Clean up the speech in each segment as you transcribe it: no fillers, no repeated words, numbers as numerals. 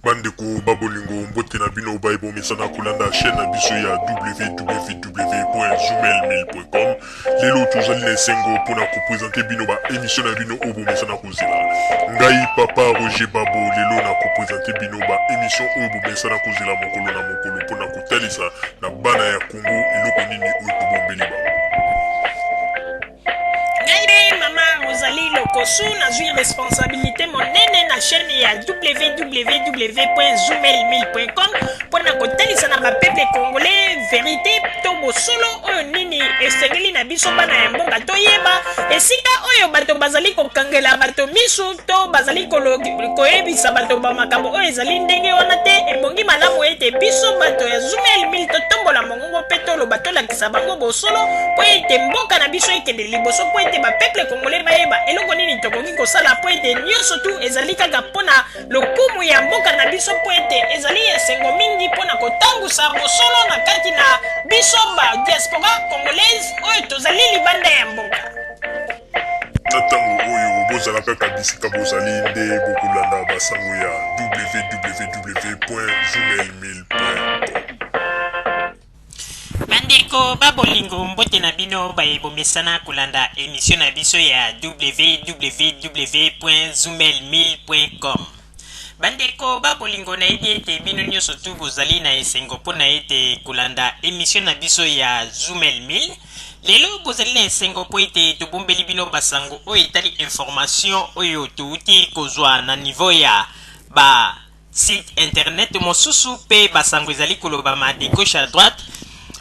Bandeko ba bolingo, mbote na bino baye bomesana kolanda chaîne na biso ya www.zoomail1000.com. Lelo tozali na esengo mpona kopresente bino ba émission na bino oyo bomesana kozela. Ngai papa Roger Babo lelo na kopresente bino ba émission oyo bomesana kozela mokolo na mokolo mpona kotalisa na bana ya Congo eloko nini oyo tobombeli bango. Ngai mpe mama Rosalie Lokosu nazwi responsabilité monene na chaîne ya www.zoomail1000.com mpo na kotalisa na bapeuple congolais verité to bosolo oyo nini esengeli na biso bana ya mboka toyeba esika oyo bato bazali kokangela bato misu to bazali koyebisa bato bamakambo oyo ezali ndenge wana te. Ebongi malamu ete biso bato ya Zoomail 1000 totombola mongongo mpe toloba, tolakisa bango bosolo mpo ete mboka na biso ekende liboso, mpo ete bapeuple congolais bayeba eloko nini tokoki kosala, mpo ete nyonso tu ezali kaka mpo na lokumu ya mboka na biso, mpo ete ezali esengo mingi mpo na kotambusa bosolo na kati na biso ba diaspora congolaise oyo tozali libanda ya mboka. Na ntango oyo bozala kaka bisika bozali nde bokolanda basango ya www.zoomail1000.com. Bandeko ba bolingo, mbote na bino baye bomesana kolanda emission na biso ya www.zoomail1000.com. Bandeko ba bolingo, nayebi ete bino nyonso tu bozali na esengo mpo na ete kolanda emission na biso ya Zoomail 1000. Lelo bozali na esengo mpo ete tobombeli bino basango oyo etali information oyo touti kozwa na niveau ya ba site internet mosusu, mpe basango ezali kolobama de gauche à droite.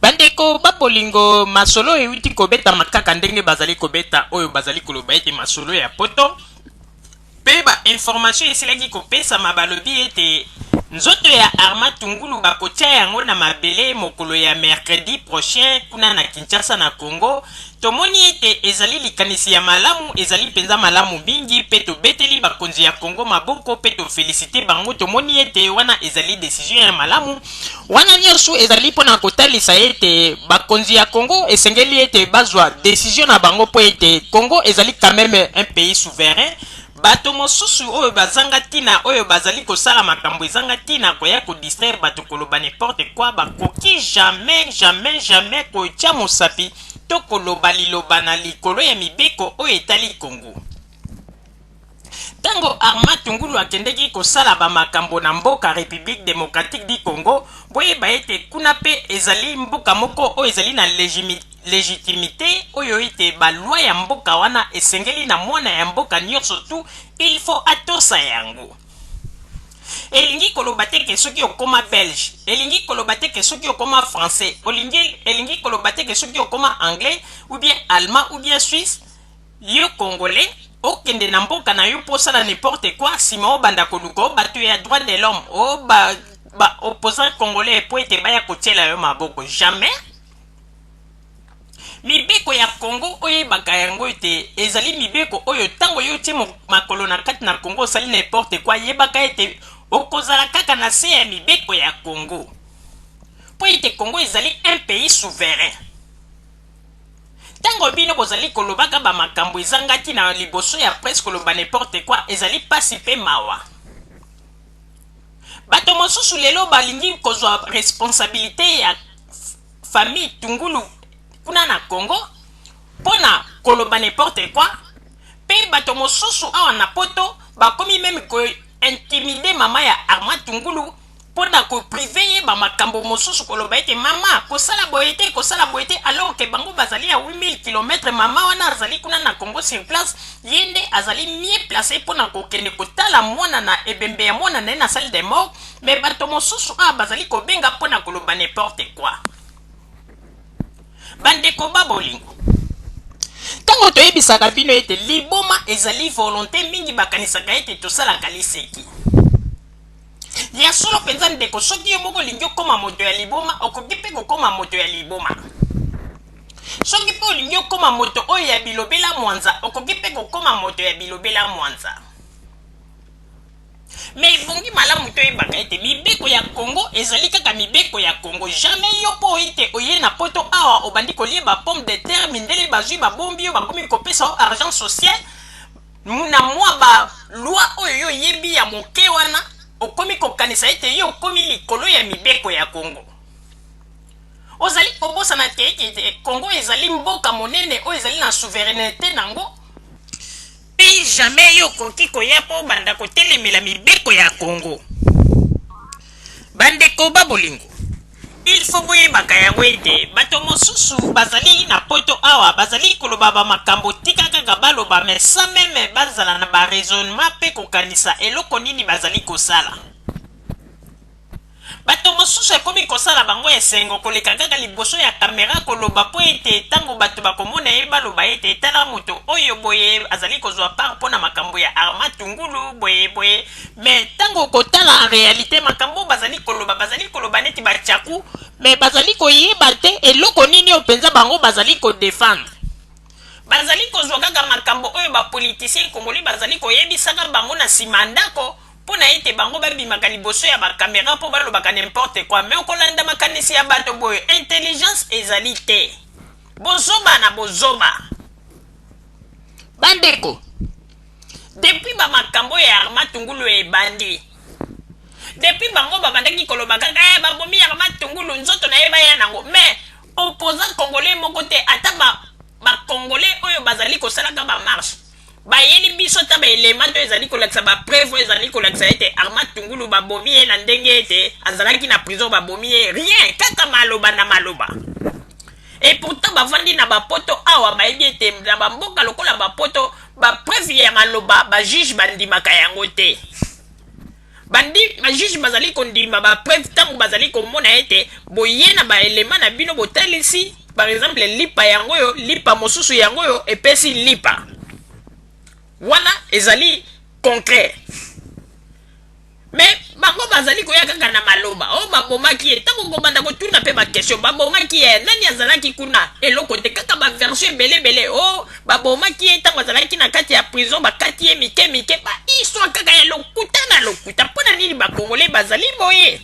Bandeko ba bolingo, masolo euti kobetama kaka ndenge bazali kobeta oyo bazali koloba ete masolo ya poto mpe ba information esilaki kopesama. Balobi ete nzoto ya Armand Tungulu bakotia yango na mabele mokolo ya mercredi prochain kuna na Kinshasa, na Congo. Tomoni ete ezali likanisi ya malamu, ezali mpenza malamu mingi, mpe tobeteli bakonzi ya Congo maboko mpe toféliciter bango. Tomoni ete wana ezali décision ya malamu. Wana nyonso ezali mpona kotalisa ete bakonzi ya Congo esengeli ete bazwa décision na bango, mpo ete Congo ezali quand même un pays souverain. Bato mosusu oyo bazanga ntina, oyo bazali kosala makambo ezanga ntina, koya kodistraire bato, koloba n'importe quoi, bakoki jamais, jamais, jamais kotia mosapi to koloba liloba na likolo ya mibeko oyo etali Congo. Ntango Armand Tungulu akendeki kosala bamakambo na mboka République démocratique du Congo, boyeba ete kuna mpe ezali mboka moko oyo ezali na légitimité, oyo ete baloi ya mboka wana esengeli na mwana ya mboka nyonso tu il faut atosa yango. Elingi koloba te ke soki okóma Belge, elingi koloba te ke soki okóma Français, olingi, elingi koloba te ke soki okóma Anglais ou bien Allemand ou bien Suisse, yo Congolais okende na mboka na yo mpo osala n'importe quoi, nsima obanda koluka o bato ya droit de l'homme, o ba, ba opposant congolais mpo ete baya kotiela yo maboko. Jamais. Mibeko ya Congo, oyebaka yango ete ezali mibeko oyo ntango yo otie makolo na kati na Congo, osali n'importe quoi, yebaka ete okozala kaka na se ya mibeko ya Congo, mpo ete Congo ezali un pays souverain. Ntango bino bozali kolobaka bamakambo ezanga ntina liboso ya presse, koloba n'importe quoi, ezali mpasi mpe mawa. Bato mosusu lelo balingi kozwa responsabilité ya famille Tungulu kuna na Congo mpo na koloba n'importe quoi, mpe bato mosusu awa na poto bakomi même kointimider mama ya Armand Tungulu mpo na kopriver ye bamakambo mosusu, koloba ete mama kosala boye te, kosala boye te, alors ke bango bazali ya 8000 km. Mama wana azali kuna na Congo sur place, ye nde azali mieux placé mpo na kokende kotala mwana na ebembe ya mwana na ye na salle de mort. Mais bato mosusu awa bazali kobenga mpo na koloba n'importe quoi. Bandeko ba bolingo, ntango toyebisaka bino ete liboma ezali volonté, mingi bakanisaka ete tosalaka liseki. Ya solo mpenza, ndeko, soki yo moko olingi okóma moto ya liboma, okoki mpe kokóma moto ya liboma. Soki mpe olingi okóma moto oyo ya bilobela mwanza, okoki mpe kokóma moto ya bilobela mwanza. Mais ebongi malamu toyebaka ete mibeko ya Congo ezali kaka mibeko ya Congo. Jamais yo mpo ete oye na poto awa, obandi kolia bapomme de terre, mindele bazwi babombi yo, bakomi kopesa yo argent social na mwa baloi oyo yo oyebi ya moke wana, okomi kokanisa. kokanisa ete yo okomi likolo ya mibeko ya Congo? Ozali kobosana te ete Congo ezali mboka monene oyo ezali na souveraineté nango? Mpe jamais yo okoki koya mpo obanda kotelemela mibeko ya Congo. Bandeko ba bolingo, il faut boyebaka yango ete bato mosusu bazali na poto awa bazali koloba ba makambo tika kaka baloba mais sans meme bazala na ba raisonnement mpe kokanisa eloko nini bazali kosala. Bato mosusu ekomi kosala bango esengo koleka kaka liboso ya kamera koloba mpo ete ntango bato bakomona ye baloba ete tala moto oyo boye azali kozwa part mpo na makambo ya Armand Tungulu boye boye. Mais ntango okotala en realite makambo oyo bazali koloba, bazali koloba neti ba tshaku mais bazali koyeba te eloko nini oyo mpenza bango bazali ko defendre. Bazali kozwa kaka makambo oyo ba politiciens congolais bazali koyebisaka bango na sima ndako mpo na ete bango babimaka liboso ya ba camera mpo balobaka n'importe quoi. Mais okolanda makanisi ya bato boye, intelligence ezali te. Bozoba na bozoba. Bandeko, depuis ba makambo ya Armand Tungulu ebandi, depuis bango babandaki koloba kaka eh, babomi Armand Tungulu, nzoto na ye baya nango, mais opposant congolais moko te, ata ba ba congolais oyo bazali kosalaka ba marche bayeli biso ata ba element oyo ezali kolakisa ba preuve oyo ezali kolakisa ete Armand Tungulu babomi ye na ndenge ete azalaki na prison, babomi ye, rien, kaka maloba na maloba. Et pourtant bavandi na ba poto awa bayebi ete na ba mboka lokola ba poto ba preuve ya maloba ba juge bandimaka yango te. Bandi ba juge bazali kondima ba preuve ntango bazali komona ete boye na ba element na bino botalisi, par exemple lipa yango oyo, lipa mosusu yango oyo epesi lipa wana ezali concret. Mais bango bazali koya kaka na maloba oyo oh, babomaki ye. Ntango okobanda kotuna mpe bakestion, babomaki ye, nani azalaki kuna? Eloko te, kaka baversion ebele ebele. O oh, babomaki ye ntango azalaki na kati ya prison, bakati ye mike mike, ba histoire kaka ya lokuta na lokuta. Mpo na nini bakongole bazali boye?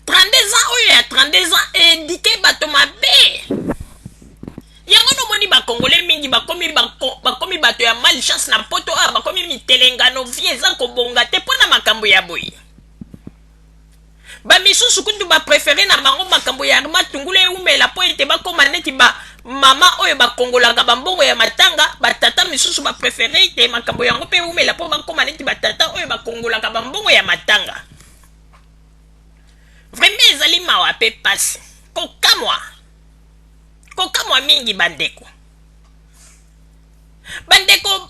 32 ans oyo ya 32 ans edike bato mabe. Yango nomoni ba congolais mingi bakomi bakomi bato ya malchance na poto awa, bakomi mitelengano, vie eza kobonga te mpo na makambo ya boye. Ba misusu kutu ba prefere na bango makambo ya Armand Tungulu ewumela mpo ete bakoma neti ba mama oyo bakongolaka ba mbongo ya matanga. Ba tata misusu ba prefere ete makambo yango mpe ewumela mpo bakoma neti ba tata oyo bakongolaka ba mbongo ya matanga. Vraiment ezali mawa mpe pasi, kokamwa. Kokamwa mingi bandeko. Bandeko,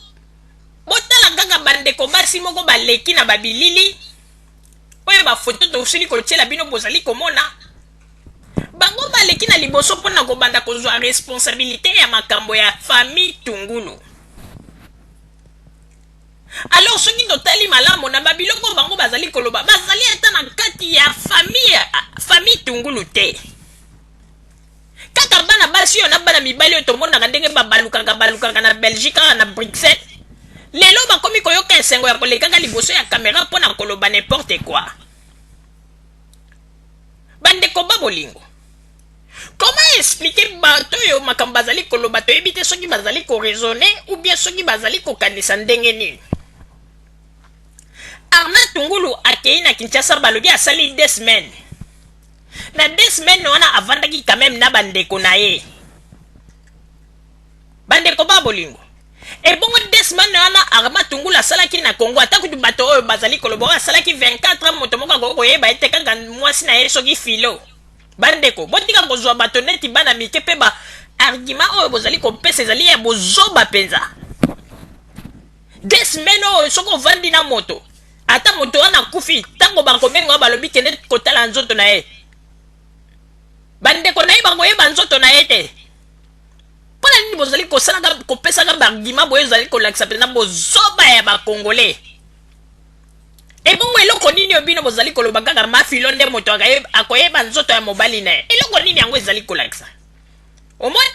botala kaka bandeko basi moko baleki na babilili oyo, bafoto tosili kotiela bino, bozali komona bango baleki na liboso mpo na kobanda kozwa responsabilite ya makambo ya famille Tungulu. Alors soki totali malamu na babiloko bango bazali koloba, bazali ata na kati ya famille Tungulu te. Kaka bana basi oyo na bana mibali oyo tomonaka ndenge babalukaka balukaka na Belgique awa na Bruxelles, lelo bakomi koyoka esengo ya kolekaka liboso ya kamera mpo na koloba n'importe quoi. Bandeko ba bolingo, comment expliquer bato oyo makambo bazali koloba toyebi te soki bazali ko raisonner ou bien soki bazali kokanisa ndenge nini? Armand Tungulu akei na Kinshasa, balobi asali 2 semaines. Na 2 semaines wana avandaki quand même na bandeko na ye. Bandeko ba bolingo, ebongo 2 semaines wana Armand Tungulu asalaki na Congo, ata kutu bato oyo bazali koloba oyo asalaki 24 ans, moto moko akoki koyeba ete kaka mwasi na ye soki filo. Bandeko, botika kozwa bato neti bana mike mpe ba argument oyo bozali kopesa ezali ya bozoba mpenza. 2 semaines oyo soki ovandi na moto, ata moto wana akufi, ntango bakobenga balobi kende kotala nzoto na ye, bandeko na ye bakoyeba nzoto na ye te. Mpo na nini bozali kosalaka kopesaka baargument boye ezali kolakisa mpenza bozoba ya bakongole? Ebongo eloko nini oyo bino bozali koloba kaka mafilo nde moto akoyeba nzoto ya mobali na ye? Eloko nini yango ezali kolakisa? Omoni,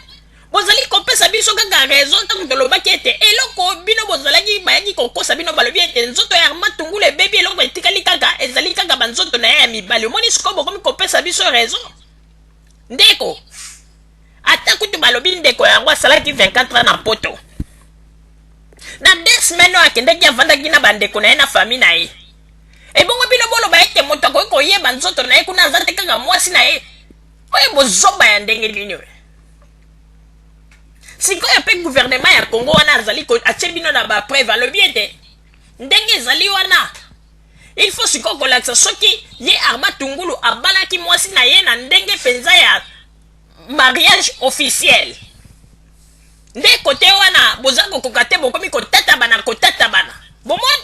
bozali kopesa biso kaka raison ntango tolobaki ete eloko bino bozalaki bayaki kokosa bino, balobi ete nzoto ya Armand Tungulu ebebi, eloko etikali kaka ezali kaka banzoto na ye ya mibali. Omoni sikoyo bokomi kopesa biso raison. Ndeko, ata kutu balobi ndeko yango asalaki 24 ans na poto, na 2 semaines oyo akendaki avandaki na bandeko na ye na famille na ye. Ebongo bino boloba ete moto akoki koyeba nzoto na ye kuna aza te kaka mwasi na ye. Oyo bozoba ya ndenge nini oyo? Sikoyo mpe gouvernement ya Congo wana azali atie bino na ba preuve, alobi ete ndenge ezali wana il faut sikoyo kolakisa soki ye Armand Tungulu abalaki mwasi na ye na ndenge mpenza ya mariage officiel. Nde kote wana boza kokoka te, bokomi kotatabana kotatabana. Bomoni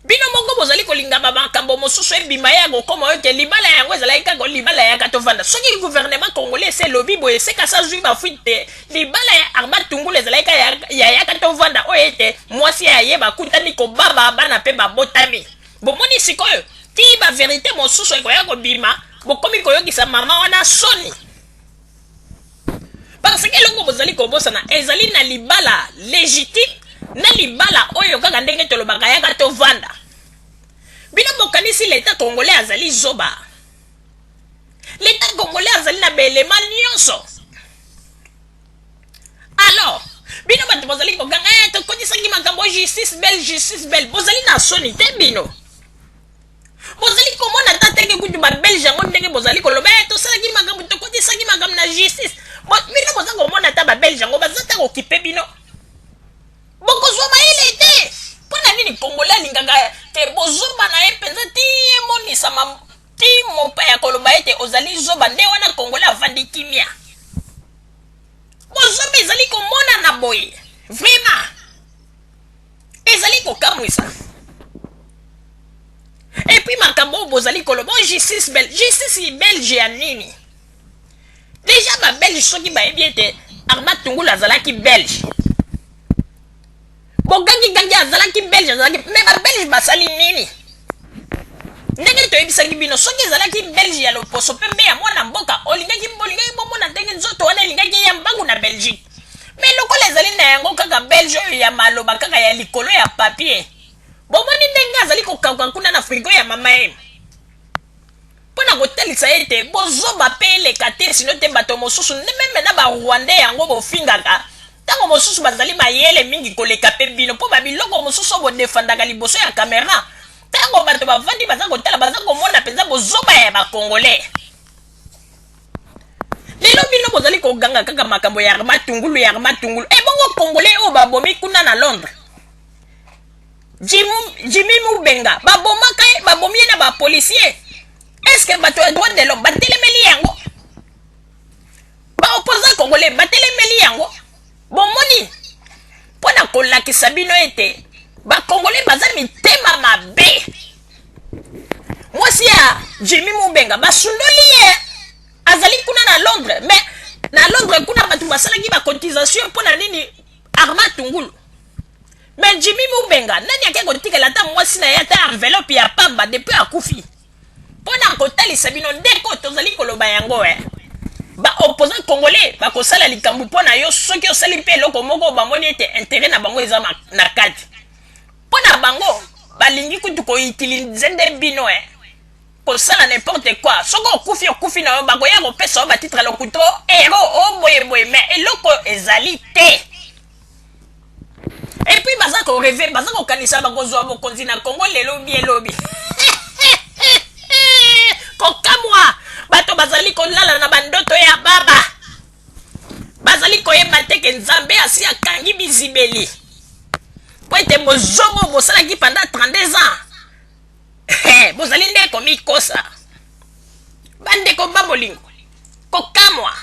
bino moko bozali kolinga ba makambo mosusu ebima ye akokoma oyo te libala yango ezalaki kaka libala yaka tovanda. Soki gouvernement congolais ese elobi boye seka sa zwi ba fuite te, libala ya Armand Tungulu ezalaki kaka ya yaka tovanda oyo ete mwasi ya ye bakutani kobaba bana mpe babotami. Bomoni sikoyo ti ba verite mosusu ekoya kobima, bokomi koyokisa mama wana soni. Parce que eloko bozali kobosana ezali na libala legitime na libala oyo kaka ndenge tolobaka yaka tovanda. Bino bokanisi l'etat congolais azali zoba? L'etat congolais azali na belema nyonso. Alors bino bato bozali koganga eh, tokotisaki makambo justice belle, justice belle, bozali na soni te bino? Bozali komona ata ndenge kutu ba belge yango ndenge bozali koloba eh, tosalaki makambo, tokotisaki makambo na justice. Bino boza komona ata ba belge yango baza ata kokipe bino. Bokozwa mayele te. Mpo na nini congolais alingaka te bozoba na ye mpenza ti emonisama ti mopaya koloba ete ozali zoba, nde wana congolais avandi kimia. Bozoba ezali komonana boye vraiment ezali kokamwisa. Et puis makambo oyo bozali koloba oh, justice belge, justice belge ya nini? Deja ba belge soki bayebi ete Armand Tungulu azalaki belge, bogangi-gangi azalaki belge, azalaki mais ba belge basali nini? Ndenge toyebisaki bino, soki ezalaki belge ya loposo pembe ya mwana mboka, olingaki bolingaki bomona ndenge nzoto wana elingaki ya mbangu na Belgique. Mais lokola ezali na yango kaka belge oyo ya maloba kaka ya likolo ya papier, bomoni ndenge azali kokauka kuna na frigo ya mama ye mpo na kotalisa ete bozoba mpe eleka te, sino te bato mosusu meme na ba rwandais yango bofingaka ntango mosusu bazali mayele mingi koleka mpe bino, mpo babiloko mosusu oyo bodefandaka liboso ya kamera, ntango bato bavandi baza kotala baza komona mpenza bozoba ya bakongolais. Lelo bino bozali koganga kaka makambo ya Armand Tungulu, ya Armand Tungulu. Ebongo congolais oyo babomi kuna na Londres, Jimmy Mubenga babomaka ye, babomi ye na ba policier. Est-ce que bato ya droit de l'homme batelemeli yango? Ba opposant congolais batelemeli yango? Bomoni, mpo na kolakisa bino ete ba congolais baza mitema mabe. Mwasi ya Jimmy Mubenga basundoli ye, azali kuna na Londres, mais na Londres kuna bato basalaki ba cotisation mpo na nini Armand Tungulu. Mais Jimmy Mubenga nani ake kotikela ata mwasi na ye ata enveloppe ya pamba depuis akufi? Mpo na kotalisa bino ndeko tozali koloba yango eh. Ba opposant congolais bakosala likambo mpo na yo soki osali mpe eloko moko bamoni ete intérêt na bango eza na kati. Mpo na bango balingi kutu koutilize nde bino eh. Kosala n'importe quoi. Soki okufi okufi na yo, bakoya kopesa yo ba titre lokuta héros o boye boye, mais eloko ezali te. Et puis baza ko rêver, baza kokanisa bakozwa bokonzi na Congo lelo bien lobi. Kokamwa, bato bazali kolala na bandoto ya baba. Bazali koyeba te ke Nzambe asi akangi bizibeli. Po ete bozobo bosalaki pendant 32 ans. Bozali nde komikosa. Bandeko ba bolingo, kokamwa.